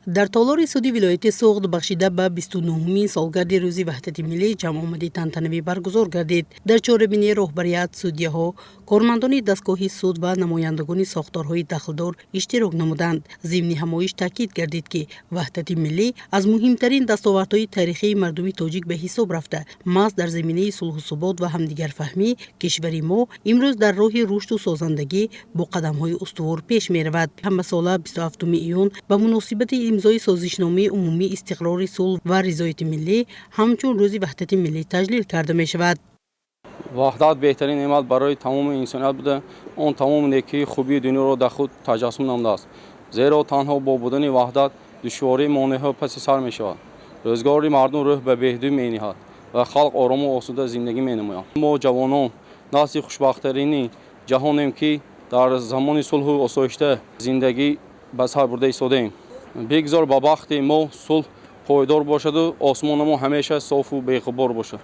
Дар толори суди вилояти Суғд бахшида ба 29-умин солгарди Рӯзи ваҳдати миллӣ ҷамъомади тантанавӣ баргузор гардид. Дар чорабинии роҳбарият, судяҳо, кормандони дастгоҳи суд ва намояндагони сохторҳои дахлдор иштирок намуданд. Зимни ҳамоиш таъкид гардид, ки ваҳдати миллӣ аз муҳимтарин дастовардҳои таърихии мардуми тоҷик ба ҳисоб рафта, маҳз дар заминаи сулҳу субот ва ҳамдигарфаҳмӣ кишвари мо имрӯз дар роҳи рушду созандагӣ бо қадамҳои устувор пеш меравад. Ҳамасола 27 июн ба муносибати имзои созишномаи умумии истиқрори сулҳ ва ризояти миллӣ ҳамчун Рӯзи ваҳдати миллӣ таҷлил карда мешавад. Ваҳдат беҳтарин неъмат барои тамоми инсоният буда, он тамоми некии хубии дунёро дар худ таҷассум намудааст, зеро танҳо бо будани ваҳдат душвории монеъҳо паси сар мешавад, рӯзгори мардум рӯҳ ба беҳдӣ мениҳад ва халқ орому осуда зиндагӣ менамояд. Мо ҷавонон насли хушбахттарини ҷаҳонем, ки дар замони сулҳу осоишта зиндагӣ ба сар бурда истодаем. Бигзор ба бахти мо сулҳ пойдор бошаду осмонамо ҳамеша софу беғубор бошад.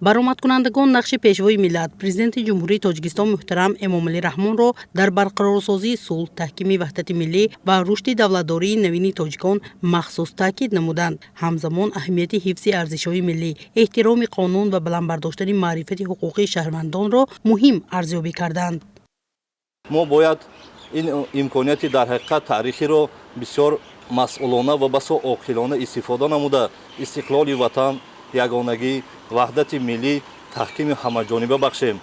Баромадкунандагон нақши Пешвои миллат, Президенти Ҷумҳурии Тоҷикистон муҳтарам Эмомалӣ Раҳмонро дар барқарорсозии сулҳ, таҳкими ваҳдати миллӣ ва рушди давлатдории навини тоҷикон махсус таъкид намуданд. Ҳамзамон аҳамияти ҳифзи арзишҳои миллӣ, эҳтироми қонун ва баланд бардоштани маърифати ҳуқуқии шаҳрвандонро муҳим арзёбӣ карданд. Мо бояд ин имконияти дар ҳақиқат таърихиро бисёр масъулона ва басо оқилона истифода намуда, истиқлоли ватан, ягонагӣ, ваҳдати миллӣ таҳкими ҳамаҷониба бахшем.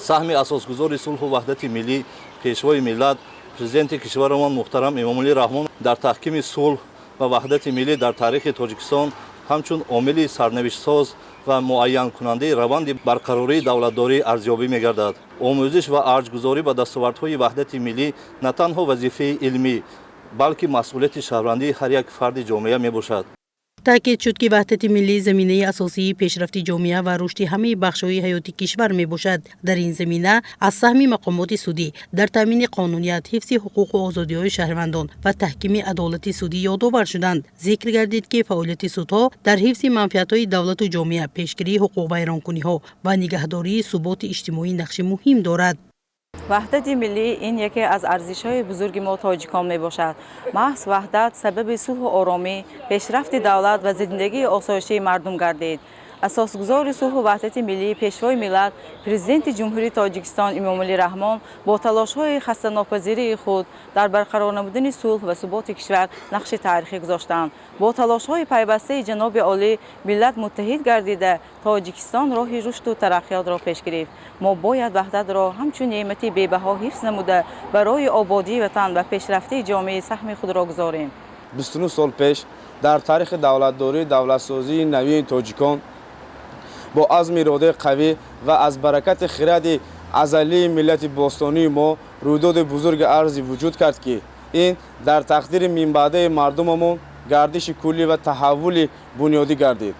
Саҳми асосгузори сулҳу ваҳдати миллӣ, Пешвои миллат, Президенти кишварамон муҳтарам Эмомалӣ Раҳмон дар таҳкими сулҳ ва ваҳдати миллӣ дар таърихи Тоҷикистон ҳамчун омили сарнавиштсоз ва муайянкунандаи раванди барқарории давлатдорӣ арзёбӣ мегардад. Омӯзиш ва арҷгузорӣ ба дастовардҳои ваҳдати миллӣ на танҳо вазифаи илмӣ, балки масъулияти шаҳрвандии ҳар як фарди ҷомеа мебошад. Таъкид шуд, ки ваҳдати миллӣ заминаи асосии пешрафти ҷомеа ва рушди ҳамаи бахшҳои ҳаёти кишвар мебошад. Дар ин замина аз саҳми мақомоти судӣ дар таъмини қонуният, ҳифзи ҳуқуқу озодиҳои шаҳрвандон ва таҳкими адолати судӣ ёдовар шуданд. Зикр гардид, ки фаъолияти судҳо дар ҳифзи манфиатҳои давлату ҷомеа, пешгирии ҳуқуқвайронкуниҳо ва нигаҳдории суботи иҷтимоӣ нақши муҳим дорад. Ваҳдати миллӣ ин яке аз арзишҳои бузурги мо тоҷикон мебошад. Маҳз ваҳдат сабаби сулҳу оромӣ, пешрафти давлат ва зиндагии осоишии мардум гардид. Асосгузори сулҳу ваҳдати миллӣ, Пешвои миллат, Президенти Ҷумҳурии Тоҷикистон Эмомалӣ Раҳмон бо талошҳои хастанопазирии худ дар барқарор намудани сулҳ ва суботи кишвар нақши таърихӣ гузоштанд. Бо талошҳои пайвастаи ҷаноби олӣ миллат муттаҳид гардида, Тоҷикистон роҳи рушду тараққиётро пеш гирифт. Мо бояд ваҳдатро ҳамчун неъмати бебаҳо ҳифз намуда, барои ободии ватан ва пешрафтии ҷомеа саҳми худро гузорем. 29 сол пеш дар таърихи давлатдорӣ, давлатсозии навини тоҷикон бо азми иродаи қавӣ ва аз баракати хиради азалии миллати бостонии мо рӯйдоди бузурги арзи вуҷуд кард, ки ин дар тақдири минбаъдаи мардумамон гардиши куллӣ ва таҳаввули бунёдӣ гардид.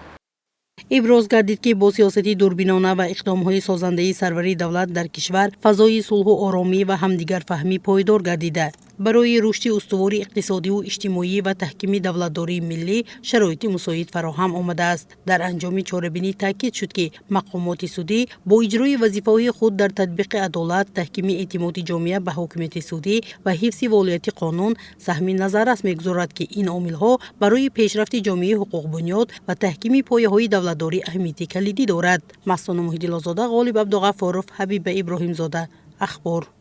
Иброз гардид, ки бо сиёсати дурбинона ва иқдомҳои созандаи сарвари давлат дар кишвар фазои сулҳу оромӣ ва ҳамдигарфаҳмӣ пойдор гардида, барои рушди устувори иқтисодиву иҷтимоӣ ва таҳкими давлатдории миллӣ шароити мусоид фароҳам омадааст. Дар анҷоми чорабинӣ таъкид шуд, ки мақомоти судӣ бо иҷрои вазифаҳои худ дар татбиқи адолат, таҳкими эътимоди ҷомеа ба ҳокимияти судӣ ва ҳифзи волояти қонун саҳми назаррас мегузорад, ки ин омилҳо барои пешрафти ҷомеаи ҳуқуқбунёд ва таҳкими пояҳои давлатдорӣ аҳамияти калидӣ дорад. Мастона Муҳиддилозода, Ғолиб Абдуғаффоров, Ҳабиба Иброҳимзода, Ахбор.